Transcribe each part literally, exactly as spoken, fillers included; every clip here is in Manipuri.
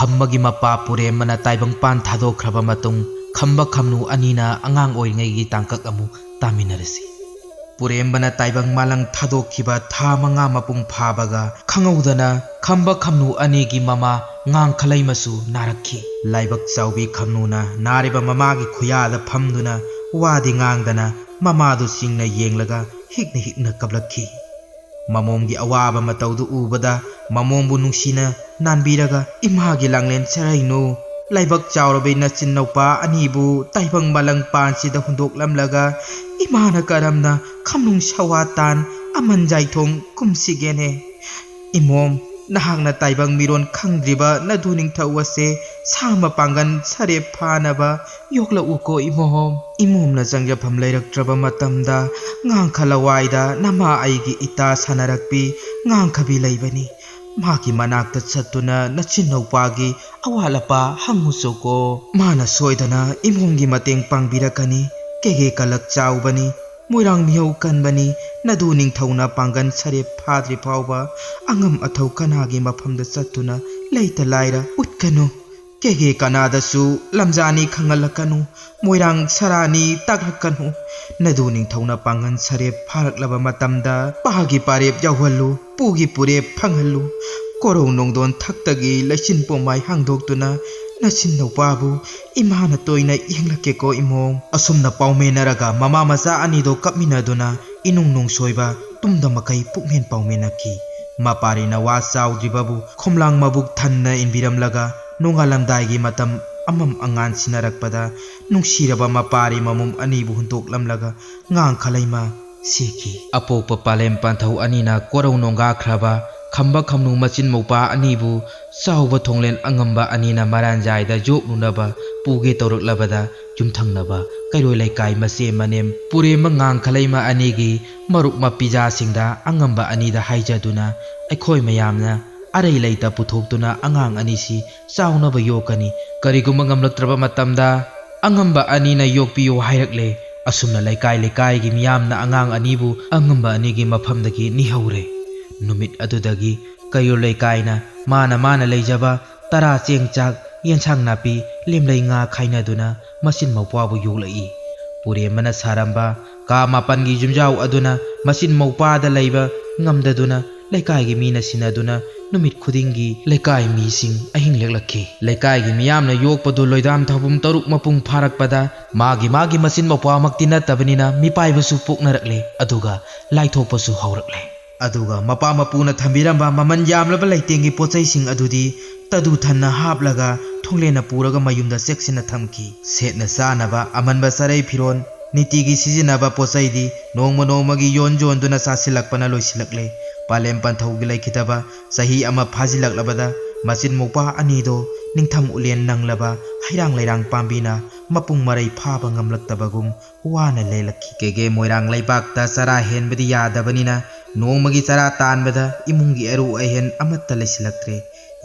ꯈꯝꯕꯒꯤ ꯃꯄꯥ ꯄꯨꯔꯦꯝꯕꯅ ꯇꯥꯏꯕꯪꯄꯥꯟ ꯊꯥꯗꯣꯛꯈ꯭ꯔꯕ ꯃꯇꯨꯡ, ꯈꯝꯕ ꯈꯝꯅꯨ ꯑꯅꯤꯅ ꯑꯉꯥꯡ ꯑꯣꯏꯔꯤꯉꯩꯒꯤ ꯇꯥꯡꯀꯛ ꯑꯃꯨꯛ ꯇꯥꯃꯤꯟꯅꯔꯁꯤ꯫ ꯄꯨꯔꯦꯝꯕꯅ ꯇꯥꯏꯕꯪ ꯃꯥꯂꯪ ꯊꯥꯗꯣꯛꯈꯤꯕ ꯊꯥ ꯃꯉꯥ ꯃꯄꯨꯡ ꯐꯥꯕꯒ ꯈꯪꯍꯧꯗꯅ ꯈꯝꯕ ꯈꯝꯅꯨ ꯑꯅꯤꯒꯤ ꯃꯃꯥ ꯉꯥꯡꯈꯂꯩꯃꯁꯨ ꯅꯥꯔꯛꯈꯤ꯫ ꯂꯥꯏꯕꯛ ꯆꯥꯎꯕꯤ ꯈꯝꯅꯨꯅ ꯅꯥꯔꯤꯕ ꯃꯃꯥꯒꯤ ꯈꯨꯌꯥꯗ ꯐꯝꯗꯨꯅ ꯋꯥꯗꯤ ꯉꯥꯡꯗꯅ ꯃꯃꯥꯗꯨ ꯆꯤꯡꯅ ꯌꯦꯡꯂꯒ ꯍꯤꯛꯅ ꯍꯤꯛꯅ ꯀꯞꯂꯛꯈꯤ꯫ ꯃꯃꯣꯝꯒꯤ ꯑꯋꯥꯕ ꯃꯇꯧꯗꯨ ꯎꯕꯗ ꯃꯃꯣꯝꯕꯨ ꯅꯨꯡꯁꯤꯅ ꯅꯥꯟꯕꯤꯔꯒ ꯏꯃꯥꯒꯤ ꯂꯥꯡꯂꯦꯟ ꯁꯔꯩꯅꯨ ꯂꯥꯏꯕꯛ ꯆꯥꯎꯔꯕꯤ ꯅꯆꯤꯟꯅꯧꯄꯥ ꯑꯅꯤꯕꯨ ꯇꯥꯏꯕꯪ ꯃꯥꯂꯪ ꯄꯥꯟꯁꯤꯗ ꯍꯨꯟꯗꯣꯛꯂꯝꯂꯒ ꯏꯃꯥꯅ ꯀꯔꯝꯅ ꯈꯝꯅꯨꯡ ꯁꯋꯥ ꯇꯥꯟ ꯑꯃꯟ ꯖꯥꯏꯊꯣꯡ ꯀꯨꯝꯁꯤꯒꯦꯅꯦ꯫ ꯏꯃꯣꯝ, ꯅꯍꯥꯛꯅ ꯇꯥꯏꯕꯪ ꯃꯤꯔꯣꯟ ꯈꯪꯗ꯭ꯔꯤꯕ ꯅꯗꯨ ꯅꯤꯡꯊꯧ ꯑꯁꯦ ꯁꯥ ꯃꯄꯥꯡꯒꯜ ꯁꯔꯦꯞ ꯐꯥꯅꯕ ꯌꯣꯛꯂꯛꯎꯀꯣ ꯏꯃꯣꯝ꯫ ꯏꯃꯣꯝꯅ ꯆꯪꯖꯐꯝ ꯂꯩꯔꯛꯇ꯭ꯔꯕ ꯃꯇꯝꯗ ꯉꯥꯡꯈ ꯂꯋꯥꯏꯗ ꯅꯃꯥ ꯑꯩꯒꯤ ꯏꯇꯥ ꯁꯥꯟꯅꯔꯛꯄꯤ ꯉꯥꯡꯈꯕꯤ ꯂꯩꯕꯅꯤ꯫ ꯃꯥꯒꯤ ꯃꯅꯥꯛꯇ ꯆꯠꯇꯨꯅ ꯅꯆꯤꯟꯅꯧꯄꯥꯒꯤ ꯑꯋꯥꯠ ꯑꯄꯥ ꯍꯪꯉꯨꯆꯣꯀꯣ꯫ ꯃꯥꯅ ꯁꯣꯏꯗꯅ ꯏꯃꯣꯝꯒꯤ ꯃꯇꯦꯡ ꯄꯥꯡꯕꯤꯔꯛꯀꯅꯤ꯫ ꯀꯦꯒꯦ ꯀꯂꯛ ꯆꯥꯎꯕꯅꯤ, ꯃꯣꯏꯔꯥꯡ ꯃꯤꯍꯧ ꯀꯟꯕꯅꯤ, ꯅꯗꯨ ꯅꯤꯡꯊꯧꯅ ꯄꯥꯡꯒꯜ ꯁꯔꯦꯞ ꯐꯥꯗ꯭ꯔꯤ ꯐꯥꯎꯕ ꯑꯉꯝ ꯑꯊꯧ ꯀꯅꯥꯒꯤ ꯃꯐꯝꯗ ꯆꯠꯇꯨꯅ ꯂꯩꯇ ꯂꯥꯏꯔ ꯎꯠꯀꯅꯨ꯫ ꯀꯦꯒꯦ ꯀꯅꯥꯗꯁꯨ ꯂꯝꯖꯥꯅꯤ ꯈꯪꯍꯜꯂꯛꯀꯅꯨ, ꯃꯣꯏꯔꯥꯡ ꯁꯔꯥꯅꯤ ꯇꯥꯛꯂꯛꯀꯅꯨ꯫ ꯅꯗꯨ ꯅꯤꯡꯊꯧꯅ ꯄꯥꯡꯒꯜ ꯁꯔꯦꯞ ꯐꯥꯔꯛꯂꯕ ꯃꯇꯝꯗ ꯄꯥꯒꯤ ꯄꯥꯔꯦꯞ ꯌꯥꯎꯍꯜꯂꯨ, ꯄꯨꯒꯤ ꯄꯨꯔꯦꯞ ꯐꯪꯍꯜꯂꯨ꯫ ꯀꯣꯔꯧ ꯅꯣꯡꯗꯣꯟ ꯊꯛꯇꯒꯤ ꯂꯩꯆꯤꯟ ꯄꯣꯝꯃꯥꯏ ꯍꯥꯡꯗꯣꯛꯇꯨꯅ ꯅꯆꯤꯟ ꯅꯨꯄꯥꯕꯨ ꯏꯃꯥꯅ ꯇꯣꯏꯅ ꯌꯦꯡꯂꯛꯀꯦꯀꯣ ꯏꯃꯣꯝ꯫ ꯑꯁꯨꯝꯅ ꯄꯥꯎꯃꯦꯟꯅꯔꯒ ꯃꯃꯥ ꯃꯆꯥ ꯑꯅꯤꯗꯣ ꯀꯞꯃꯤꯟꯅꯗꯨꯅ ꯏꯅꯨꯡ ꯅꯨꯡꯁꯣꯏꯕ ꯇꯨꯝꯗ ꯃꯈꯩ ꯄꯨꯛꯃꯦꯟ ꯄꯥꯎꯃꯦꯟꯅꯈꯤ꯫ ꯃꯄꯥꯔꯤꯅ ꯋꯥ ꯆꯥꯎꯗ꯭ꯔꯤꯕꯕꯨ ꯈꯣꯝꯂꯥꯡ ꯃꯕꯨꯛ ꯊꯟꯅ ꯏꯟꯕꯤꯔꯝꯂꯒ ꯅꯣꯡꯉꯥꯜꯂꯝꯗꯥꯏꯒꯤ ꯃꯇꯝ ꯑꯃꯝ ꯑꯉꯥꯟ ꯁꯤꯟꯅꯔꯛꯄꯗ ꯅꯨꯡꯁꯤꯔꯕ ꯃꯄꯥꯔꯤ ꯃꯃꯣꯝ ꯑꯅꯤꯕꯨ ꯍꯨꯟꯗꯣꯛꯂꯝꯂꯒ ꯉꯥꯡ ꯈꯂꯩꯃ ꯁꯤꯈꯤ꯫ ꯑꯄꯣꯛꯄ ꯄꯥꯂꯦꯝ ꯄꯥꯟꯊꯧ ꯑꯅꯤꯅ ꯀꯣꯔꯧ ꯅꯣꯡꯒꯥꯈ꯭ꯔꯕ ꯈꯝꯕ ꯈꯝꯅꯨ ꯃꯆꯤꯟ ꯃꯧꯄꯥ ꯑꯅꯤꯕꯨ ꯆꯥꯎꯕ ꯊꯣꯡꯂꯦꯟ ꯑꯉꯝꯕ ꯑꯅꯤꯅ ꯃꯔꯥꯟꯖꯥꯏꯗ ꯌꯣꯛꯂꯨꯅꯕ ꯄꯨꯒꯦ ꯇꯧꯔꯛꯂꯕꯗ ꯌꯨꯝꯊꯪꯅꯕ ꯀꯩꯔꯣꯏ ꯂꯩꯀꯥꯏ ꯃꯆꯦ ꯃꯅꯦꯝ ꯄꯨꯔꯦꯝꯕ ꯉꯥꯡ ꯈꯂꯩꯃ ꯑꯅꯤꯒꯤ ꯃꯔꯨꯞ ꯃꯄꯤꯖꯥꯁꯤꯡꯗ ꯑꯉꯝꯕ ꯑꯅꯤꯗ ꯍꯥꯏꯖꯗꯨꯅ ꯑꯩꯈꯣꯏ ꯃꯌꯥꯝꯅ ꯑꯔꯩ ꯂꯩꯇ ꯄꯨꯊꯣꯛꯇꯨꯅ ꯑꯉꯥꯡ ꯑꯅꯤꯁꯤ ꯆꯥꯎꯅꯕ ꯌꯣꯛꯀꯅꯤ꯫ ꯀꯔꯤꯒꯨꯝꯕ ꯉꯝꯂꯛꯇ꯭ꯔꯕ ꯃꯇꯝꯗ ꯑꯉꯝꯕ ꯑꯅꯤꯅ ꯌꯣꯛꯄꯤꯌꯨ ꯍꯥꯏꯔꯛꯂꯦ꯫ ꯑꯁꯨꯝꯅ ꯂꯩꯀꯥꯏ ꯂꯩꯀꯥꯏꯒꯤ ꯃꯤꯌꯥꯝꯅ ꯑꯉꯥꯡ ꯑꯅꯤꯕꯨ ꯑꯉꯝꯕ ꯑꯅꯤꯒꯤ ꯃꯐꯝꯗꯒꯤ ꯅꯤꯍꯧꯔꯦ꯫ ꯅꯨꯃꯤꯠ ꯑꯗꯨꯗꯒꯤ ꯀꯩꯔꯣꯜ ꯂꯩꯀꯥꯏꯅ ꯃꯥꯅ ꯃꯥꯅ ꯂꯩꯖꯕ ꯇꯔꯥ ꯆꯦꯡ ꯆꯥꯛ, ꯌꯦꯟꯁꯥꯡ ꯅꯥꯄꯤ, ꯂꯤꯝꯂꯩ ꯉꯥ ꯈꯥꯏꯅꯗꯨꯅ ꯃꯆꯤꯟ ꯃꯧꯄ꯭ꯋꯥꯕꯨ ꯌꯣꯛꯂꯛꯏ꯫ ꯄꯨꯔꯦꯝꯕꯅ ꯁꯥꯔꯝꯕ ꯀꯥ ꯃꯥꯄꯟꯒꯤ ꯌꯨꯝꯖꯥꯎ ꯑꯗꯨꯅ ꯃꯆꯤꯟ ꯃꯧꯄ꯭ꯋꯥꯗ ꯂꯩꯕ ꯉꯝꯗꯗꯨꯅ ꯂꯩꯀꯥꯏꯒꯤ ꯃꯤꯅ ꯁꯤꯟꯅꯗꯨꯅ ꯅꯨꯃꯤꯠ ꯈꯨꯗꯤꯡꯒꯤ ꯂꯩꯀꯥꯏ ꯃꯤꯁꯤꯡ ꯑꯍꯤꯡ ꯂꯦꯛꯂꯛꯈꯤ꯫ ꯂꯩꯀꯥꯏꯒꯤ ꯃꯤꯌꯥꯝꯅ ꯌꯣꯛꯄꯗꯨ ꯂꯣꯏꯗꯥꯝ ꯊꯧꯕꯨꯝ ꯇꯔꯨꯛ ꯃꯄꯨꯡ ꯐꯥꯔꯛꯄꯗ ꯃꯥꯒꯤ ꯃꯥꯒꯤ ꯃꯆꯤꯟ ꯃꯧꯄ꯭ꯋꯥꯃꯛꯇꯤ ꯅꯠꯇꯕꯅꯤꯅ ꯃꯤꯄꯥꯏꯕꯁꯨ ꯄꯣꯛꯅꯔꯛꯂꯦ, ꯑꯗꯨꯒ ꯂꯥꯏꯊꯣꯛꯄꯁꯨ ꯍꯧꯔꯛꯂꯦ꯫ ꯑꯗꯨꯒ ꯃꯄꯥ ꯃꯄꯨꯅ ꯊꯝꯕꯤꯔꯝꯕ ꯃꯃꯜ ꯌꯥꯝꯂꯕ ꯂꯩꯇꯦꯡꯒꯤ ꯄꯣꯠꯆꯩꯁꯤꯡ ꯑꯗꯨꯗꯤ ꯇꯗꯨ ꯊꯟꯅ ꯍꯥꯞꯂꯒ ꯊꯣꯡꯂꯦꯟꯅ ꯄꯨꯔꯒ ꯃꯌꯨꯝꯗ ꯆꯦꯛꯁꯤꯟꯅ ꯊꯝꯈꯤ꯫ ꯁꯦꯠꯅ ꯆꯥꯅꯕ ꯑꯃꯟꯕ ꯆꯔꯩ ꯐꯤꯔꯣꯟ, ꯅꯤꯇꯤꯒꯤ ꯁꯤꯖꯤꯟꯅꯕ ꯄꯣꯠꯆꯩꯗꯤ ꯅꯣꯡꯃ ꯅꯣꯡꯃꯒꯤ ꯌꯣꯟ ꯌꯣꯟꯗꯨꯅ ꯆꯥꯁꯤꯜꯂꯛꯄꯅ ꯂꯣꯏꯁꯤꯜꯂꯛꯂꯦ꯫ ꯄꯥꯂꯦꯝ ꯄꯟꯊꯧꯒꯤ ꯂꯩꯈꯤꯗꯕ ꯆꯍꯤ ꯑꯃ ꯐꯥꯖꯤꯜꯂꯛꯂꯕꯗ ꯃꯆꯤꯟ ꯃꯧꯄ꯭ꯋꯥ ꯑꯅꯤꯗꯣ ꯅꯤꯡꯊꯝ ꯎꯂꯦꯟ ꯅꯪꯂꯕ ꯍꯩꯔꯥꯡ ꯂꯩꯔꯥꯡ ꯄꯥꯝꯕꯤꯅ ꯃꯄꯨꯡ ꯃꯔꯩ ꯐꯥꯕ ꯉꯝꯂꯛꯇꯕꯒꯨꯝ ꯋꯥꯅ ꯂꯦꯜꯂꯛꯈꯤ꯫ ꯀꯦꯒꯦ ꯃꯣꯏꯔꯥꯡ ꯂꯩꯕꯥꯛꯇ ꯆꯔꯥ ꯍꯦꯟꯕꯗꯤ ꯌꯥꯗꯕꯅꯤꯅ ꯅꯣꯡꯃꯒꯤ ꯆꯔꯥ ꯇꯥꯟꯕꯗ ꯏꯃꯨꯡꯒꯤ ꯑꯔꯨ ꯑꯍꯦꯟ ꯑꯃꯠꯇ ꯂꯩꯁꯤꯜꯂꯛꯇ꯭ꯔꯦ꯫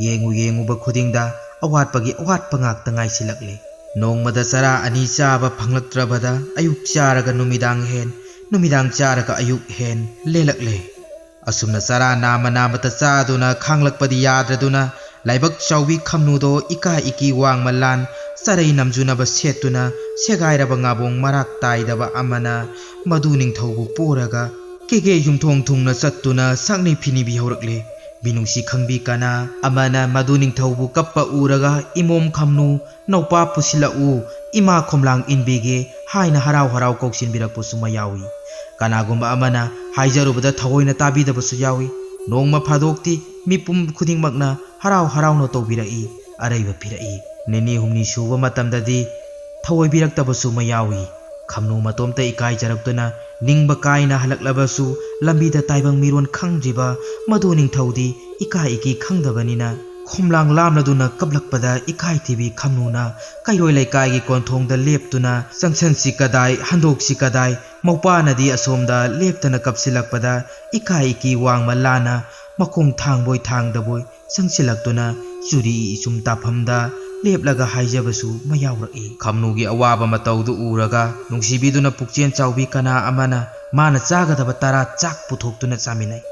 ꯌꯦꯡꯉꯨ ꯌꯦꯡꯉꯨꯕ ꯈꯨꯗꯤꯡꯗ ꯑꯋꯥꯠꯄꯒꯤ ꯑꯋꯥꯠꯄ ꯉꯥꯛꯇ ꯉꯥꯏꯁꯤꯜꯂꯛꯂꯦ꯫ ꯅꯣꯡꯃꯗ ꯆꯔꯥ ꯑꯅꯤ ꯆꯥꯕ ꯐꯪꯂꯛꯇ꯭ꯔꯕꯗ ꯑꯌꯨꯛ ꯆꯥꯔꯒ ꯅꯨꯃꯤꯗꯥꯡ ꯍꯦꯟ, ꯅꯨꯃꯤꯗꯥꯡ ꯆꯥꯔꯒ ꯑꯌꯨꯛ ꯍꯦꯟ ꯂꯦꯜꯂꯛꯂꯦ꯫ ꯑꯁꯨꯝꯅ ꯆꯔꯥ ꯅꯥꯝꯃ ꯅꯥꯝꯃꯇ ꯆꯥꯗꯨꯅ ꯈꯥꯡꯂꯛꯄꯗꯤ ꯌꯥꯗ꯭ꯔꯗꯨꯅ ꯂꯥꯏꯕꯛ ꯆꯥꯎꯕꯤ ꯈꯝꯅꯨꯗꯣ ꯏꯀꯥꯏ ꯏꯀꯤ ꯋꯥꯡꯃ ꯂꯥꯟ ꯆꯔꯩ ꯅꯝꯖꯨꯅꯕ ꯁꯦꯠꯇꯨꯅ ꯁꯦꯒꯥꯏꯔꯕ ꯉꯥꯕꯣꯡ ꯃꯔꯥꯛ ꯇꯥꯏꯗꯕ ꯑꯃꯅ ꯃꯗꯨ ꯅꯤꯡꯊꯧꯕꯨ ꯄꯣꯔꯒ ꯀꯦꯒꯦ ꯌꯨꯝꯊꯣꯡ ꯊꯨꯡꯅ ꯆꯠꯇꯨꯅ ꯁꯛꯅꯤ ꯐꯤꯅꯤꯕꯤ ꯍꯧꯔꯛꯂꯦ꯫ ꯃꯤꯅꯨꯡꯁꯤ ꯈꯪꯕꯤ ꯀꯅꯥ ꯑꯃꯅ ꯃꯗꯨ ꯅꯤꯡꯊꯧꯕꯨ ꯀꯞꯄ ꯎꯔꯒ ꯏꯃꯣꯝ ꯈꯝꯅꯨ ꯅꯧꯄꯥ ꯄꯨꯁꯤꯜꯂꯛꯎ, ꯏꯃꯥ ꯈꯣꯝꯂꯥꯡ ꯏꯟꯕꯤꯒꯦ ꯍꯥꯏꯅ ꯍꯔꯥꯎ ꯍꯔꯥꯎ ꯀꯧꯁꯤꯟꯕꯤꯔꯛꯄꯁꯨ ꯃꯌꯥꯎꯏ꯫ ꯀꯅꯥꯒꯨꯝꯕ ꯑꯃꯅ ꯍꯥꯏꯖꯔꯨꯕꯗ ꯊꯑꯣꯏꯅ ꯇꯥꯕꯤꯗꯕꯁꯨ ꯌꯥꯎꯏ꯫ ꯅꯣꯡꯃ ꯐꯥꯗꯣꯛꯇꯤ ꯃꯤꯄꯨꯝ ꯈꯨꯗꯤꯡꯃꯛꯅ ꯍꯔꯥꯎ ꯍꯔꯥꯎꯅ ꯇꯧꯕꯤꯔꯛꯏ, ꯑꯔꯩꯕ ꯄꯤꯔꯛꯏ꯫ ꯅꯤꯅꯤ ꯍꯨꯝꯅꯤ ꯁꯨꯕ ꯃꯇꯝꯗꯗꯤ ꯊꯑꯣꯏꯕꯤꯔꯛꯇꯕꯁꯨ ꯃꯌꯥꯎꯏ꯫ ꯈꯝꯅꯨ ꯃꯇꯣꯝꯇ ꯏꯀꯥꯏꯖꯔꯛꯇꯨꯅ ꯅꯤꯡꯕ ꯀꯥꯏꯅ ꯍꯜꯂꯛꯂꯕꯁꯨ ꯂꯝꯕꯤꯗ ꯇꯥꯏꯕꯪ ꯃꯤꯔꯣꯟ ꯈꯪꯗ꯭ꯔꯤꯕ ꯃꯗꯨ ꯅꯤꯡꯊꯧꯗꯤ ꯏꯀꯥꯏ ꯏꯀꯤ ꯈꯪꯗꯕꯅꯤꯅ ꯈꯣꯝꯂꯥꯡ ꯂꯥꯝꯂꯗꯨꯅ ꯀꯞꯂꯛꯄꯗ ꯏꯀꯥꯏ ꯊꯤꯕꯤ ꯈꯝꯅꯨꯅ ꯀꯩꯔꯣꯏ ꯂꯩꯀꯥꯏꯒꯤ ꯀꯣꯟꯊꯣꯡꯗ ꯂꯦꯞꯇꯨꯅ ꯆꯪꯁꯟꯁꯤ ꯀꯗꯥꯏ, ꯍꯟꯗꯣꯛꯁꯤ ꯀꯗꯥꯏ, ꯃꯧꯄꯥꯅꯗꯤ ꯑꯁꯣꯝꯗ ꯂꯦꯞꯇꯅ ꯀꯞꯁꯤꯜꯂꯛꯄꯗ ꯏꯀꯥꯏ ꯏꯀꯤ ꯋꯥꯡꯃ ꯂꯥꯟꯅ ꯃꯈꯣꯡ ꯊꯥꯡꯕꯣꯏ ꯊꯥꯡꯗꯕꯣꯏ ꯆꯪꯁꯤꯜꯂꯛꯇꯨꯅ ꯆꯨꯔꯤ ꯏꯆꯨꯝ ꯇꯥꯐꯝꯗ ꯂꯦꯞꯂꯒ ꯍꯥꯏꯖꯕꯁꯨ ꯃꯌꯥꯎꯔꯛꯏ꯫ ꯈꯝꯅꯨꯒꯤ ꯑꯋꯥꯕ ꯃꯇꯧꯗꯨ ꯎꯔꯒ ꯅꯨꯡꯁꯤꯕꯤꯗꯨꯅ ꯄꯨꯛꯆꯦꯜ ꯆꯥꯎꯕꯤ ꯀꯅꯥ ꯑꯃꯅ ꯃꯥꯅ ꯆꯥꯒꯗꯕ ꯇꯔꯥ ꯆꯥꯛ ꯄꯨꯊꯣꯛꯇꯨꯅ ꯆꯥꯃꯤꯟꯅꯩ꯫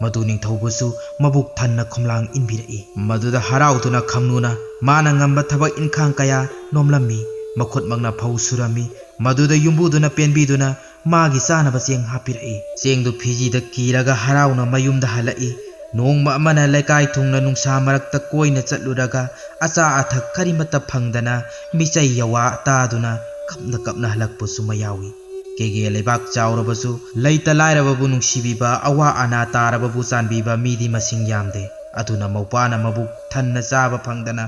ꯃꯗꯨ ꯅꯤꯡꯊꯧꯕꯨꯁꯨ ꯃꯕꯨꯛ ꯊꯟꯅ ꯈꯣꯝꯂꯥꯡ ꯏꯟꯕꯤꯔꯛꯏ꯫ ꯃꯗꯨꯗ ꯍꯔꯥꯎꯗꯨꯅ ꯈꯝꯅꯨꯅ ꯃꯥꯅ ꯉꯝꯕ ꯊꯕꯛ ꯏꯟꯈꯥꯡ ꯀꯌꯥ ꯅꯣꯝꯂꯝꯃꯤ꯫ ꯃꯈꯨꯠꯃꯛꯅ ꯐꯧ ꯁꯨꯔꯝꯃꯤ꯫ ꯃꯗꯨꯗ ꯌꯨꯝꯕꯨꯗꯨꯅ ꯄꯦꯟꯕꯤꯗꯨꯅ ꯃꯥꯒꯤ ꯆꯥꯅꯕ ꯆꯦꯡ ꯍꯥꯞꯄꯤꯔꯛꯏ꯫ ꯆꯦꯡꯗꯨ ꯐꯤꯖꯤꯗ ꯀꯤꯔꯒ ꯍꯔꯥꯎꯅ ꯃꯌꯨꯝꯗ ꯍꯜꯂꯛꯏ꯫ ꯅꯣꯡꯃ ꯑꯃꯅ ꯂꯩꯀꯥꯏ ꯊꯨꯡꯅ ꯅꯨꯡꯁꯥ ꯃꯔꯛꯇ ꯀꯣꯏꯅ ꯆꯠꯂꯨꯔꯒ ꯑꯆꯥ ꯑꯊꯛ ꯀꯔꯤꯃꯠꯇ ꯐꯪꯗꯅ ꯃꯤꯆꯩ ꯌꯋꯥ ꯇꯥꯗꯨꯅ ꯀꯞꯅ ꯀꯞꯅ ꯍꯜꯂꯛꯄꯁꯨ ꯃꯌꯥꯎꯏ꯫ ꯀꯦꯒꯦ ꯂꯩꯕꯥꯛ ꯆꯥꯎꯔꯕꯁꯨ ꯂꯩꯇ ꯂꯥꯏꯔꯕꯕꯨ ꯅꯨꯡꯁꯤꯕꯤꯕ, ꯑꯋꯥ ꯑꯅꯥ ꯇꯥꯔꯕꯕꯨ ꯆꯥꯟꯕꯤꯕ ꯃꯤꯗꯤ ꯃꯁꯤꯡ ꯌꯥꯝꯗꯦ꯫ ꯑꯗꯨꯅ ꯃꯧꯄꯥꯅ ꯃꯕꯨꯛ ꯊꯟꯅ ꯆꯥꯕ ꯐꯪꯗꯅ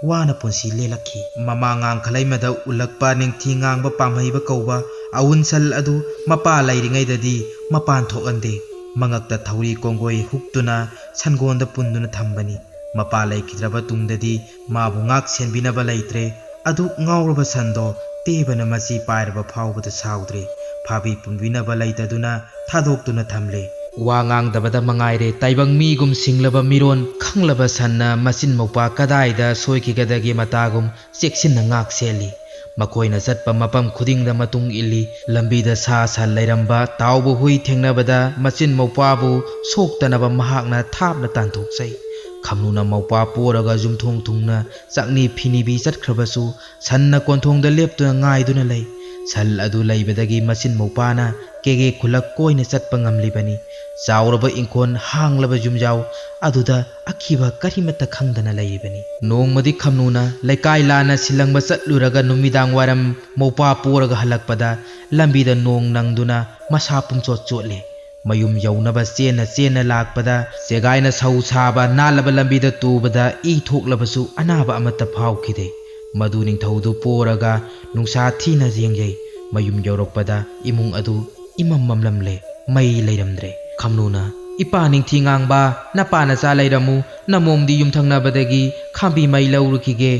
ꯋꯥꯅ ꯄꯨꯟꯁꯤ ꯂꯦꯜꯂꯛꯈꯤ꯫ ꯃꯃꯥ ꯉꯥꯡꯈꯂꯩꯃꯗ ꯎꯠꯂꯛꯄ ꯅꯤꯡꯊꯤ ꯉꯥꯡꯕ ꯄꯥꯝꯍꯩꯕ ꯀꯧꯕ ꯑꯋꯨꯟꯁꯜ ꯑꯗꯨ ꯃꯄꯥ ꯂꯩꯔꯤꯉꯩꯗꯗꯤ ꯃꯄꯥꯟ ꯊꯣꯛꯍꯟꯗꯦ꯫ ꯃꯉꯛꯇ ꯊꯧꯔꯤ ꯀꯣꯡꯒꯣꯏ ꯍꯨꯛꯇꯨꯅ ꯁꯟꯒꯣꯟꯗ ꯄꯨꯟꯗꯨꯅ ꯊꯝꯕꯅꯤ꯫ ꯃꯄꯥ ꯂꯩꯈꯤꯗ꯭ꯔꯕ ꯇꯨꯡꯗꯗꯤ ꯃꯥꯕꯨ ꯉꯥꯛ ꯁꯦꯟꯕꯤꯅꯕ ꯂꯩꯇ꯭ꯔꯦ꯫ ꯑꯗꯨꯛ ꯉꯥꯎꯔꯕ ꯁꯟꯗꯣ ꯇꯦꯕꯅ ꯃꯆꯤ ꯄꯥꯏꯔꯕ ꯐꯥꯎꯕꯗ ꯁꯥꯎꯗ꯭ꯔꯦ꯫ ꯐꯥꯕꯤ ꯄꯨꯟꯕꯤꯅꯕ ꯂꯩꯇꯗꯨꯅ ꯊꯥꯗꯣꯛꯇꯨꯅ ꯊꯝꯂꯦ꯫ ꯋꯥ ꯉꯥꯡꯗꯕꯗ ꯃꯉꯥꯏꯔꯦ ꯇꯥꯏꯕꯪ ꯃꯤꯒꯨꯝ ꯁꯤꯡꯂꯕ ꯃꯤꯔꯣꯟ ꯈꯪꯂꯕ ꯁꯟꯅ ꯃꯆꯤꯟ ꯃꯧꯄꯥ ꯀꯗꯥꯏꯗ ꯁꯣꯏꯈꯤꯒꯗꯒꯦ ꯃꯇꯥꯒꯨꯝ ꯆꯦꯛꯁꯤꯟꯅ ꯉꯥꯛ ꯁꯦꯜꯂꯤ꯫ ꯃꯈꯣꯏꯅ ꯆꯠꯄ ꯃꯐꯝ ꯈꯨꯗꯤꯡꯗ ꯃꯇꯨꯡ ꯏꯜꯂꯤ꯫ ꯂꯝꯕꯤꯗ ꯁꯥ ꯁꯟ ꯂꯩꯔꯝꯕ ꯇꯥꯎꯕ ꯍꯨꯏ ꯊꯦꯡꯅꯕꯗ ꯃꯆꯤꯟ ꯃꯧꯄꯥꯕꯨ ꯁꯣꯛꯇꯅꯕ ꯃꯍꯥꯛꯅ ꯊꯥꯞꯅ ꯇꯥꯟꯊꯣꯛꯆꯩ꯫ ꯈꯝꯅꯨꯅ ꯃꯧꯄꯥ ꯄꯣꯔꯒ ꯌꯨꯝꯊꯣꯡ ꯊꯨꯡꯅ ꯆꯥꯛꯅꯤ ꯐꯤꯅꯤꯕꯤ ꯆꯠꯈ꯭ꯔꯕꯁꯨ ꯁꯟꯅ ꯀꯣꯟꯊꯣꯡꯗ ꯂꯦꯞꯇꯨꯅ ꯉꯥꯏꯗꯨꯅ ꯂꯩ꯫ ꯁꯟ ꯑꯗꯨ ꯂꯩꯕꯗꯒꯤ ꯃꯆꯤꯟ ꯃꯧꯄꯥꯅ ꯀꯦꯒꯦ ꯈꯨꯂꯛ ꯀꯣꯏꯅ ꯆꯠꯄ ꯉꯝꯂꯤꯕꯅꯤ꯫ ꯆꯥꯎꯔꯕ ꯏꯪꯈꯣꯜ, ꯍꯥꯡꯂꯕ ꯌꯨꯝꯖꯥꯎ ꯑꯗꯨꯗ ꯑꯀꯤꯕ ꯀꯔꯤꯃꯠꯇ ꯈꯪꯗꯅ ꯂꯩꯔꯤꯕꯅꯤ꯫ ꯅꯣꯡꯃꯗꯤ ꯈꯝꯅꯨꯅ ꯂꯩꯀꯥꯏ ꯂꯥꯟꯅ ꯁꯤꯜꯂꯪꯕ ꯆꯠꯂꯨꯔꯒ ꯅꯨꯃꯤꯗꯥꯡ ꯋꯥꯏꯔꯝ ꯃꯧꯄꯥ ꯄꯣꯔꯒ ꯍꯜꯂꯛꯄꯗ ꯂꯝꯕꯤꯗ ꯅꯣꯡ ꯅꯪꯗꯨꯅ ꯃꯁꯥ ꯄꯨꯝꯆꯣꯠ ꯆꯣꯠꯂꯦ꯫ ꯃꯌꯨꯝ ꯌꯧꯅꯕ ꯆꯦꯟꯅ ꯆꯦꯟꯅ ꯂꯥꯛꯄꯗ ꯆꯦꯒꯥꯏꯅ ꯁꯧ ꯁꯥꯕ ꯅꯥꯜꯂꯕ ꯂꯝꯕꯤꯗ ꯇꯨꯕꯗ ꯏ ꯊꯣꯛꯂꯕꯁꯨ ꯑꯅꯥꯕ ꯑꯃꯠꯇ ꯐꯥꯎꯈꯤꯗꯦ꯫ ꯃꯗꯨ ꯅꯤꯡꯊꯧꯗꯨ ꯄꯣꯔꯒ ꯅꯨꯡꯁꯥ ꯊꯤꯅ ꯌꯦꯡꯖꯩ꯫ ꯃꯌꯨꯝ ꯌꯧꯔꯛꯄꯗ ꯏꯃꯨꯡ ꯑꯗꯨ ꯏꯃꯝ ꯃꯝꯂꯝꯂꯦ꯫ ꯃꯩ ꯂꯩꯔꯝꯗ꯭ꯔꯦ꯫ ꯈꯝꯅꯨꯅ, "ꯏꯄꯥ ꯅꯤꯡꯊꯤ ꯉꯥꯡꯕ, ꯅꯄꯥ ꯅꯆꯥ ꯂꯩꯔꯝꯃꯨ, ꯅꯃꯣꯝꯗꯤ ꯌꯨꯝꯊꯪꯅꯕꯗꯒꯤ ꯈꯥꯝꯕꯤ ꯃꯩ ꯂꯧꯔꯨꯈꯤꯒꯦ"꯫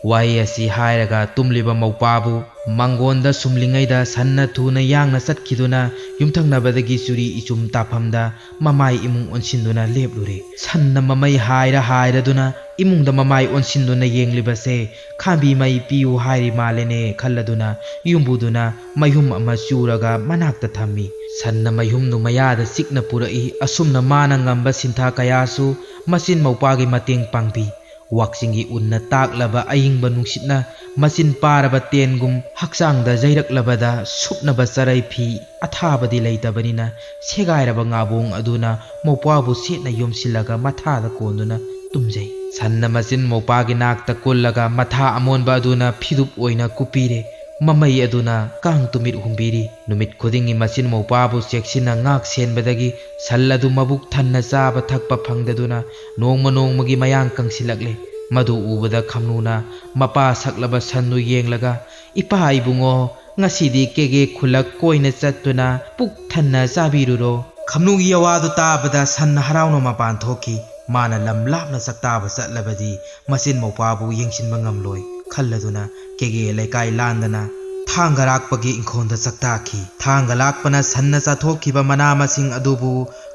ꯋꯥꯍꯩ ꯑꯁꯤ ꯍꯥꯏꯔꯒ ꯇꯨꯝꯂꯤꯕ ꯃꯧꯄꯥꯕꯨ ꯃꯪꯒꯣꯟꯗ ꯁꯨꯝꯂꯤꯉꯩꯗ ꯁꯟꯅ ꯊꯨꯅ ꯌꯥꯡꯅ ꯆꯠꯈꯤꯗꯨꯅ ꯌꯨꯝꯊꯪꯅꯕꯗꯒꯤ ꯆꯨꯔꯤ ꯏꯆꯨꯝ ꯇꯥꯐꯝꯗ ꯃꯃꯥꯏ ꯏꯃꯨꯡ ꯑꯣꯟꯁꯤꯟꯗꯨꯅ ꯂꯦꯞꯂꯨꯔꯦ꯫ ꯁꯟꯅ ꯃꯃꯩ ꯍꯥꯏꯔ ꯍꯥꯏꯔꯗꯨꯅ ꯏꯃꯨꯡꯗ ꯃꯃꯥꯏ ꯑꯣꯟꯁꯤꯟꯗꯨꯅ ꯌꯦꯡꯂꯤꯕꯁꯦ ꯈꯥꯝꯕꯤ ꯃꯩ ꯄꯤꯌꯨ ꯍꯥꯏꯔꯤ ꯃꯥꯜꯂꯦꯅꯦ ꯈꯜꯂꯗꯨꯅ ꯌꯨꯝꯕꯨꯗꯨꯅ ꯃꯩꯍꯨꯝ ꯑꯃ ꯆꯨꯔꯒ ꯃꯅꯥꯛꯇ ꯊꯝꯃꯤ꯫ ꯁꯟꯅ ꯃꯩꯍꯨꯝꯗꯨ ꯃꯌꯥꯗ ꯆꯤꯛꯅ ꯄꯨꯔꯛꯏ꯫ ꯑꯁꯨꯝꯅ ꯃꯥꯅ ꯉꯝꯕ ꯁꯤꯟꯊꯥ ꯀꯌꯥꯁꯨ ꯃꯆꯤꯟ ꯃꯧꯄꯥꯒꯤ ꯃꯇꯦꯡ ꯄꯥꯡꯕꯤ꯫ ꯋꯥꯛꯆꯤꯡꯒꯤ ꯎꯟꯅ ꯇꯥꯛꯂꯕ ꯑꯌꯤꯡꯕ ꯅꯨꯡꯁꯤꯠꯅ ꯃꯆꯤꯟ ꯄꯥꯔꯕ ꯇꯦꯟꯒꯨꯝ ꯍꯛꯆꯥꯡꯗ ꯌꯩꯔꯛꯂꯕꯗ ꯁꯨꯞꯅꯕ ꯆꯔꯩ ꯐꯤ ꯑꯊꯥꯕꯗꯤ ꯂꯩꯇꯕꯅꯤꯅ ꯁꯦꯒꯥꯏꯔꯕ ꯉꯥꯕꯣꯡ ꯑꯗꯨꯅ ꯃꯧꯄ꯭ꯋꯥꯕꯨ ꯁꯦꯠꯅ ꯌꯣꯝꯁꯤꯜꯂꯒ ꯃꯊꯥꯗ ꯀꯣꯟꯗꯨꯅ ꯇꯨꯝꯖꯩ꯫ ꯁꯟꯅ ꯃꯆꯤꯟ ꯃꯧꯄ꯭ꯋꯥꯒꯤ ꯅꯥꯛꯇ ꯀꯨꯜꯂꯒ ꯃꯊꯥ ꯑꯃꯣꯟꯕ ꯑꯗꯨꯅ ꯐꯤꯗꯨꯞ ꯑꯣꯏꯅ ꯀꯨꯞꯄꯤꯔꯦ꯫ ꯃꯃꯩ ꯑꯗꯨꯅ ꯀꯥꯡ ꯇꯨꯃꯤꯠ ꯍꯨꯝꯕꯤꯔꯤ꯫ ꯅꯨꯃꯤꯠ ꯈꯨꯗꯤꯡꯒꯤ ꯃꯆꯤꯟ ꯃꯧꯄ꯭ꯋꯥꯕꯨ ꯆꯦꯛꯁꯤꯟꯅ ꯉꯥꯛ ꯁꯦꯟꯕꯗꯒꯤ ꯁꯟ ꯑꯗꯨ ꯃꯕꯨꯛ ꯊꯟꯅ ꯆꯥꯕ ꯊꯛꯄ ꯐꯪꯗꯗꯨꯅ ꯅꯣꯡꯃ ꯅꯣꯡꯃꯒꯤ ꯃꯌꯥꯡ ꯀꯪꯁꯤꯜꯂꯛꯂꯦ꯫ ꯃꯗꯨ ꯎꯕꯗ ꯈꯝꯅꯨꯅ ꯃꯄꯥ ꯁꯛꯂꯕ ꯁꯟꯗꯨ ꯌꯦꯡꯂꯒ, "ꯏꯄꯥ ꯏꯕꯨꯡꯉꯣ, ꯉꯁꯤꯗꯤ ꯀꯦꯒꯦ ꯈꯨꯜꯂꯛ ꯀꯣꯏꯅ ꯆꯠꯇꯨꯅ ꯄꯨꯛ ꯊꯟꯅ ꯆꯥꯕꯤꯔꯨꯔꯣ꯫" ꯈꯝꯅꯨꯒꯤ ꯑꯋꯥꯗꯨ ꯇꯥꯕꯗ ꯁꯟꯅ ꯍꯔꯥꯎꯅ ꯃꯄꯥꯟ ꯊꯣꯛꯈꯤ꯫ ꯃꯥꯅ ꯂꯝ ꯂꯥꯞꯅ ꯆꯥꯛꯇꯥꯕ ꯆꯠꯂꯕꯗꯤ ꯃꯆꯤꯟ ꯃꯧꯄ꯭ꯋꯥꯕꯨ ꯌꯦꯡꯁꯤꯟꯕ ꯉꯝꯂꯣꯏ ꯈꯜꯂꯗꯨꯅ ꯀꯦꯒꯦ ꯂꯩꯀꯥꯏ ꯂꯥꯟꯗꯅ ꯊꯥꯡꯒ ꯂꯥꯛꯄꯒꯤ ꯏꯪꯈꯣꯜꯗ ꯆꯥꯛꯇꯥꯈꯤ꯫ ꯊꯥꯡꯒ ꯂꯥꯛꯄꯅ ꯁꯟꯅ ꯆꯥꯊꯣꯛꯈꯤꯕ ꯃꯅꯥ ꯃꯁꯤꯡ ꯑꯗꯨꯕꯨ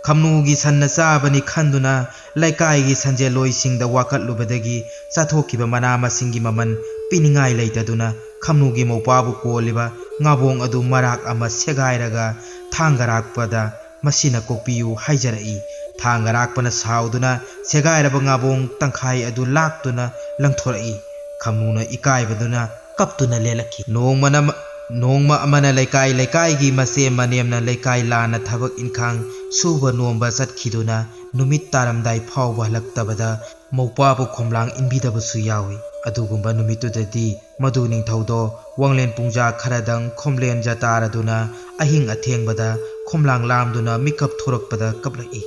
ꯈꯝꯅꯨꯒꯤ ꯁꯟꯅ ꯆꯥꯕꯅꯤ ꯈꯟꯗꯨꯅ ꯂꯩꯀꯥꯏꯒꯤ ꯁꯟꯖꯦꯜꯂꯣꯏꯁꯤꯡꯗ ꯋꯥꯀꯠꯂꯨꯕꯗꯒꯤ ꯆꯥꯊꯣꯛꯈꯤꯕ ꯃꯅꯥ ꯃꯁꯤꯡꯒꯤ ꯃꯃꯜ ꯄꯤꯅꯤꯡꯉꯥꯏ ꯂꯩꯇꯗꯨꯅ ꯈꯝꯅꯨꯒꯤ ꯃꯧꯄ꯭ꯋꯥꯕꯨ ꯀꯣꯜꯂꯤꯕ ꯉꯥꯕꯣꯡ ꯑꯗꯨ ꯃꯔꯥꯛ ꯑꯃ ꯁꯦꯒꯥꯏꯔꯒ ꯊꯥꯡꯒ ꯂꯥꯛꯄꯗ ꯃꯁꯤꯅ ꯀꯣꯛꯄꯤꯌꯨ ꯍꯥꯏꯖꯔꯛꯏ꯫ ꯊꯥꯡꯒ ꯂꯥꯛꯄꯅ ꯁꯥꯎꯗꯨꯅ ꯁꯦꯒꯥꯏꯔꯕ ꯉꯥꯕꯣꯡ ꯇꯪꯈꯥꯏ ꯑꯗꯨ ꯂꯥꯛꯇꯨꯅ ꯂꯪꯊꯣꯔꯛꯏ꯫ ꯈꯝꯅꯨꯅ ꯏꯀꯥꯏꯕꯗꯨꯅ ꯀꯞꯇꯨꯅ ꯂꯦꯜꯂꯛꯈꯤ꯫ ꯅꯣꯡꯃꯅ ꯃ-, ꯅꯣꯡꯃ ꯑꯃꯅ ꯂꯩꯀꯥꯏ ꯂꯩꯀꯥꯏꯒꯤ ꯃꯆꯦ ꯃꯅꯦꯝꯅ ꯂꯩꯀꯥꯏ ꯂꯥꯟꯅ ꯊꯕꯛ ꯏꯟꯈꯥꯡ ꯁꯨꯕ ꯅꯣꯝꯕ ꯆꯠꯈꯤꯗꯨꯅ ꯅꯨꯃꯤꯠ ꯇꯥꯔꯝꯗꯥꯏ ꯐꯥꯎꯕ ꯍꯜꯂꯛꯇꯕꯗ ꯃꯧꯄ꯭ꯋꯥꯕꯨ ꯈꯣꯝꯂꯥꯡ ꯏꯟꯕꯤꯗꯕꯁꯨ ꯌꯥꯎꯏ꯫ ꯑꯗꯨꯒꯨꯝꯕ ꯅꯨꯃꯤꯠꯇꯨꯗꯗꯤ ꯃꯗꯨ ꯅꯤꯡꯊꯧꯗꯣ ꯋꯥꯡꯂꯦꯟ ꯄꯨꯡꯖꯥ ꯈꯔꯗꯪ ꯈꯣꯝꯂꯦꯟ ꯖꯇꯥꯔꯗꯨꯅ ꯑꯍꯤꯡ ꯑꯊꯦꯡꯕꯗ ꯈꯣꯝꯂꯥꯡ ꯂꯥꯝꯗꯨꯅ ꯃꯤꯀꯞ ꯊꯣꯔꯛꯄꯗ ꯀꯞꯂꯛꯏ꯫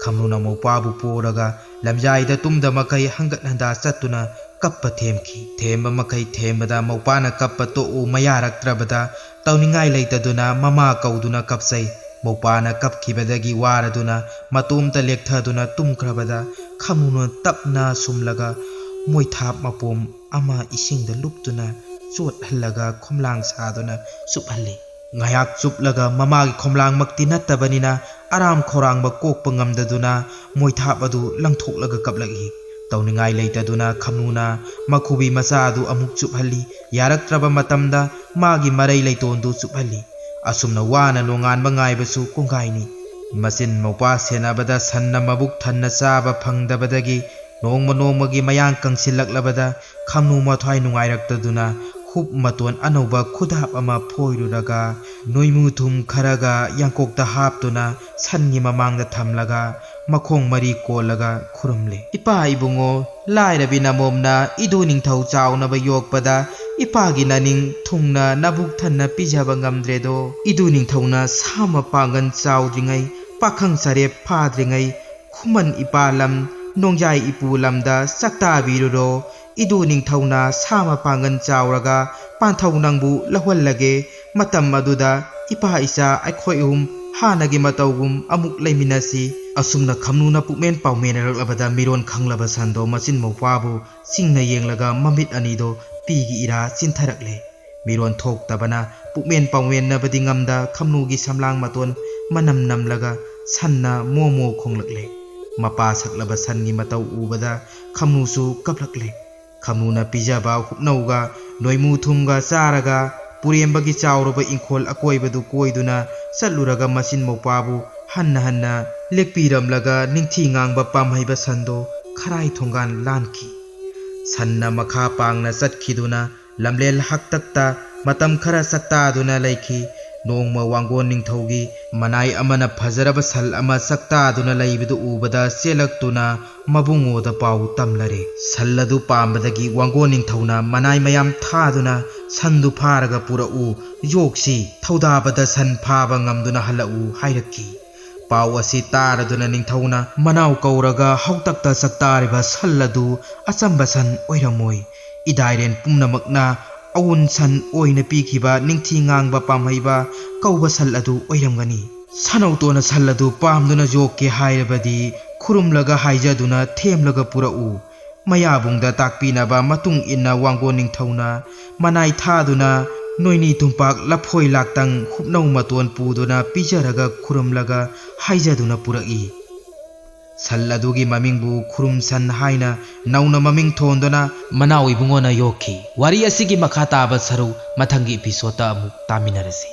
ꯈꯝꯅꯨꯅ ꯃꯧꯄ꯭ꯋꯥꯕꯨ ꯄꯣꯔꯒ ꯂꯝꯖꯥꯏꯗ ꯇꯨꯝꯗ ꯃꯈꯩ ꯍꯪꯒꯠ ꯍꯟꯗꯥ ꯆꯠꯇꯨꯅ ꯀꯞꯄ ꯊꯦꯝꯈꯤ꯫ ꯊꯦꯝꯕ ꯃꯈꯩ ꯊꯦꯝꯕꯗ ꯃꯧꯄ꯭ꯋꯥꯅ ꯀꯞꯄ ꯇꯣꯛꯎ ꯃꯌꯥꯔꯛꯇ꯭ꯔꯕꯗ ꯇꯧꯅꯤꯡꯉꯥꯏ ꯂꯩꯇꯗꯨꯅ ꯃꯃꯥ ꯀꯧꯗꯨꯅ ꯀꯞꯆꯩ꯫ ꯃꯧꯄ꯭ꯋꯥꯅ ꯀꯞꯈꯤꯕꯗꯒꯤ ꯋꯥꯔꯗꯨꯅ ꯃꯇꯣꯝꯇ ꯂꯦꯛꯊꯗꯨꯅ ꯇꯨꯝꯈ꯭ꯔꯕꯗ ꯈꯝꯅꯨꯅ ꯇꯞꯅ ꯁꯨꯝꯂꯒ ꯃꯣꯏꯊꯥꯞ ꯃꯄꯣꯝ ꯑꯃ ꯏꯁꯤꯡꯗ ꯂꯨꯞꯇꯨꯅ ꯆꯣꯠꯍꯜꯂꯒ ꯈꯣꯝꯂꯥꯡ ꯁꯥꯗꯨꯅ ꯆꯨꯞꯍꯜꯂꯤ꯫ ꯉꯥꯏꯍꯥꯛ ꯆꯨꯞꯂꯒ ꯃꯃꯥꯒꯤ ꯈꯣꯝꯂꯥꯡꯃꯛꯇꯤ ꯅꯠꯇꯕꯅꯤꯅ ꯑꯔꯥꯝ ꯈꯧꯔꯥꯡꯕ ꯀꯣꯛꯄ ꯉꯝꯗꯗꯨꯅ ꯃꯣꯏꯊꯥꯞ ꯑꯗꯨ ꯂꯪꯊꯣꯛꯂꯒ ꯀꯞꯂꯛꯏ꯫ ꯇꯧꯅꯤꯡꯉꯥꯏ ꯂꯩꯇꯗꯨꯅ ꯈꯝꯅꯨꯅ ꯃꯈꯨꯕꯤ ꯃꯆꯥ ꯑꯗꯨ ꯑꯃꯨꯛ ꯆꯨꯞꯍꯜꯂꯤ꯫ ꯌꯥꯔꯛꯇ꯭ꯔꯕ ꯃꯇꯝꯗ ꯃꯥꯒꯤ ꯃꯔꯩ ꯂꯩꯇꯣꯟꯗꯨ ꯆꯨꯞꯍꯜꯂꯤ꯫ ꯑꯁꯨꯝꯅ ꯋꯥꯅ ꯅꯣꯡꯉꯥꯟꯕ ꯉꯥꯏꯕꯁꯨ ꯀꯣꯡꯒꯥꯏꯅꯤ꯫ ꯃꯆꯤꯟ ꯃꯧꯄ꯭ꯋꯥ ꯁꯦꯟꯅꯕꯗ ꯁꯟꯅ ꯃꯕꯨꯛ ꯊꯟꯅ ꯆꯥꯕ ꯐꯪꯗꯕꯗꯒꯤ ꯅꯣꯡꯃ ꯅꯣꯡꯃꯒꯤ ꯃꯌꯥꯡ ꯀꯪꯁꯤꯜꯂꯛꯂꯕꯗ ꯈꯝꯅꯨ ꯃꯊ꯭ꯋꯥꯏ ꯅꯨꯡꯉꯥꯏꯔꯛꯇꯗꯨꯅ ꯍꯨꯞ ꯃꯇꯣꯟ ꯑꯅꯧꯕ ꯈꯨꯗꯥꯞ ꯑꯃ ꯐꯣꯏꯔꯨꯔꯒ ꯅꯣꯏꯃꯨ ꯊꯨꯝ ꯈꯔꯒ ꯌꯥꯡꯀꯣꯛꯇ ꯍꯥꯞꯇꯨꯅ ꯁꯟꯒꯤ ꯃꯃꯥꯡꯗ ꯊꯝꯂꯒ ꯃꯈꯣꯡ ꯃꯔꯤ ꯀꯣꯜꯂꯒ ꯈꯨꯔꯨꯝꯂꯦ꯫ "ꯏꯄꯥ ꯏꯕꯨꯡꯉꯣ, ꯂꯥꯏꯔꯕꯤ ꯅꯃꯣꯝꯅ ꯏꯗꯨ ꯅꯤꯡꯊꯧ ꯆꯥꯎꯅꯕ ꯌꯣꯛꯄꯗ ꯏꯄꯥꯒꯤ ꯅꯅꯤꯡ ꯊꯨꯡꯅ ꯅꯕꯨꯛ ꯊꯟꯅ ꯄꯤꯖꯕ ꯉꯝꯗ꯭ꯔꯦꯗꯣ꯫ ꯏꯗꯨ ꯅꯤꯡꯊꯧꯅ ꯁꯥ ꯃꯄꯥꯡꯒꯜ ꯆꯥꯎꯗ꯭ꯔꯤꯉꯩ, ꯄꯥꯈꯪ ꯁꯔꯦꯞ ꯐꯥꯗ꯭ꯔꯤꯉꯩ ꯈꯨꯃꯟ ꯏꯄꯥ ꯂꯝ, ꯅꯣꯡꯖꯥꯏ ꯏꯄꯨ ꯂꯝꯗ ꯆꯥꯛꯇꯥꯕꯤꯔꯨꯔꯣ꯫ ꯏꯗꯨ ꯅꯤꯡꯊꯧꯅ ꯁꯥ ꯃꯄꯥꯡꯒꯜ ꯆꯥꯎꯔꯒ ꯄꯥꯟꯊꯧ ꯅꯪꯕꯨ ꯂꯧꯍꯜꯂꯒꯦ꯫ ꯃꯇꯝ ꯑꯗꯨꯗ ꯏꯄꯥ ꯏꯆꯥ ꯑꯩꯈꯣꯏ ꯑꯍꯨꯝ ꯍꯥꯟꯅꯒꯤ ꯃꯇꯧꯒꯨꯝ ꯑꯃꯨꯛ ꯂꯩꯃꯤꯟꯅꯁꯤ꯫" ꯑꯁꯨꯝꯅ ꯈꯝꯅꯨꯅ ꯄꯨꯛꯃꯦꯟ ꯄꯥꯎꯃꯦꯟꯅꯔꯛꯂꯕꯗ ꯃꯤꯔꯣꯟ ꯈꯪꯂꯕ ꯁꯟꯗꯣ ꯃꯆꯤꯟ ꯃꯧꯄ꯭ꯋꯥꯕꯨ ꯆꯤꯡꯅ ꯌꯦꯡꯂꯒ ꯃꯃꯤꯠ ꯑꯅꯤꯗꯣ ꯄꯤꯒꯤ ꯏꯔꯥ ꯆꯤꯟꯊꯔꯛꯂꯦ꯫ ꯃꯤꯔꯣꯟ ꯊꯣꯛꯇꯕꯅ ꯄꯨꯛꯃꯦꯟ ꯄꯥꯎꯃꯦꯟꯅꯕꯗꯤ ꯉꯝꯗ ꯈꯝꯅꯨꯒꯤ ꯁꯝꯂꯥꯡ ꯃꯇꯣꯟ ꯃꯅꯝ ꯅꯝꯂꯒ ꯁꯟꯅ ꯃꯣ ꯃꯣ ꯈꯣꯡꯂꯛꯂꯦ꯫ ꯃꯄꯥ ꯁꯛꯂꯕ ꯁꯟꯒꯤ ꯃꯇꯧ ꯎꯕꯗ ꯈꯝꯅꯨꯁꯨ ꯀꯞꯂꯛꯂꯦ꯫ ꯈꯝꯅꯨꯅ ꯄꯤꯖꯕ ꯍꯨꯞꯅꯧꯒ ꯅꯣꯏꯃꯨ ꯊꯨꯝꯒ ꯆꯥꯔꯒ ꯄꯨꯔꯦꯝꯕꯒꯤ ꯆꯥꯎꯔꯕ ꯏꯪꯈꯣꯜ ꯑꯀꯣꯏꯕꯗꯨ ꯀꯣꯏꯗꯨꯅ ꯆꯠꯂꯨꯔꯒ ꯃꯆꯤꯟ ꯃꯧꯄ꯭ꯋꯥꯕꯨ ꯍꯟꯅ ꯍꯟꯅ ꯂꯦꯛꯄꯤꯔꯝꯂꯒ ꯅꯤꯡꯊꯤ ꯉꯥꯡꯕ ꯄꯥꯝꯍꯩꯕ ꯁꯟꯗꯣ ꯈꯔꯥꯏ ꯊꯣꯡꯒꯥꯟ ꯂꯥꯟꯈꯤ꯫ ꯁꯟꯅ ꯃꯈꯥ ꯄꯥꯡꯅ ꯆꯠꯈꯤꯗꯨꯅ ꯂꯝꯂꯦꯟ ꯍꯥꯛꯇꯛꯇ ꯃꯇꯝ ꯈꯔ ꯆꯥꯛꯇꯥꯗꯨꯅ ꯂꯩꯈꯤ꯫ ꯅꯣꯡꯃ ꯋꯥꯡꯒꯣꯟ ꯅꯤꯡꯊꯧꯒꯤ ꯃꯅꯥꯏ ꯑꯃꯅ ꯐꯖꯔꯕ ꯁꯟ ꯑꯃ ꯆꯥꯛꯇꯥꯗꯨꯅ ꯂꯩꯕꯗꯨ ꯎꯕꯗ ꯆꯦꯜꯂꯛꯇꯨꯅ ꯃꯕꯨꯡꯉꯣꯗ ꯄꯥꯎ ꯇꯝꯂꯔꯦ꯫ ꯁꯟ ꯑꯗꯨ ꯄꯥꯝꯕꯗꯒꯤ ꯋꯥꯡꯒꯣꯟ ꯅꯤꯡꯊꯧꯅ ꯃꯅꯥꯏ ꯃꯌꯥꯝ ꯊꯥꯗꯨꯅ "ꯁꯟꯗꯨ ꯐꯥꯔꯒ ꯄꯨꯔꯛꯎ, ꯌꯣꯛꯁꯤ, ꯊꯧꯗꯥꯕꯗ ꯁꯟ ꯐꯥꯕ ꯉꯝꯗꯨꯅ ꯍꯜꯂꯛꯎ" ꯍꯥꯏꯔꯛꯈꯤ꯫ ꯄꯥꯎ ꯑꯁꯤ ꯇꯥꯔꯗꯨꯅ ꯅꯤꯡꯊꯧꯅ ꯃꯅꯥꯎ ꯀꯧꯔꯒ ꯍꯧꯇꯛꯇ ꯆꯥꯛꯇꯥꯔꯤꯕ ꯁꯟ ꯑꯗꯨ ꯑꯆꯝꯕ ꯁꯟ ꯑꯣꯏꯔꯝꯃꯣꯏ꯫ ꯏꯗꯥꯏꯔꯦꯟ ꯄꯨꯝꯅꯃꯛꯅ ꯑꯋꯨꯟ ꯁꯟ ꯑꯣꯏꯅ ꯄꯤꯈꯤꯕ ꯅꯤꯡꯊꯤ ꯉꯥꯡꯕ ꯄꯥꯝꯍꯩꯕ ꯀꯧꯕ ꯁꯟ ꯑꯗꯨ ꯑꯣꯏꯔꯝꯒꯅꯤ꯫ ꯁꯅꯧꯇꯣꯟꯅ ꯁꯟ ꯑꯗꯨ ꯄꯥꯝꯗꯨꯅ ꯌꯣꯛꯀꯦ ꯍꯥꯏꯔꯕꯗꯤ ꯈꯨꯔꯨꯝꯂꯒ ꯍꯥꯏꯖꯗꯨꯅ ꯊꯦꯝꯂꯒ ꯄꯨꯔꯛꯎ꯫ ꯃꯌꯥꯕꯨꯡꯗ ꯇꯥꯛꯄꯤꯅꯕ ꯃꯇꯨꯡ ꯏꯟꯅ ꯋꯥꯡꯒꯣꯟ ꯅꯤꯡꯊꯧꯅ ꯃꯅꯥꯏ ꯊꯥꯗꯨꯅ ꯅꯣꯏꯅꯤ ꯇꯨꯝꯄꯥꯛ ꯂꯐꯣꯏ ꯂꯥꯛꯇꯪ ꯍꯨꯞꯅꯧ ꯃꯇꯣꯟ ꯄꯨꯗꯨꯅ ꯄꯤꯖꯔꯒ ꯈꯨꯔꯨꯝꯂꯒ ꯍꯥꯏꯖꯗꯨꯅ ꯄꯨꯔꯛꯏ꯫ ꯁꯟ ꯑꯗꯨꯒꯤ ꯃꯃꯤꯡꯕꯨ ꯈꯨꯔꯨꯝꯁꯟ ꯍꯥꯏꯅ ꯅꯧꯅ ꯃꯃꯤꯡ ꯊꯣꯟꯗꯨꯅ ꯃꯅꯥꯎ ꯏꯕꯨꯡꯉꯣꯅ ꯌꯣꯛꯈꯤ꯫ ꯋꯥꯔꯤ ꯑꯁꯤꯒꯤ ꯃꯈꯥ ꯇꯥꯕ ꯁꯔꯨꯛ ꯃꯊꯪꯒꯤ episodeꯇ ꯑꯃꯨꯛ ꯇꯥꯃꯤꯟꯅꯔꯁꯤ꯫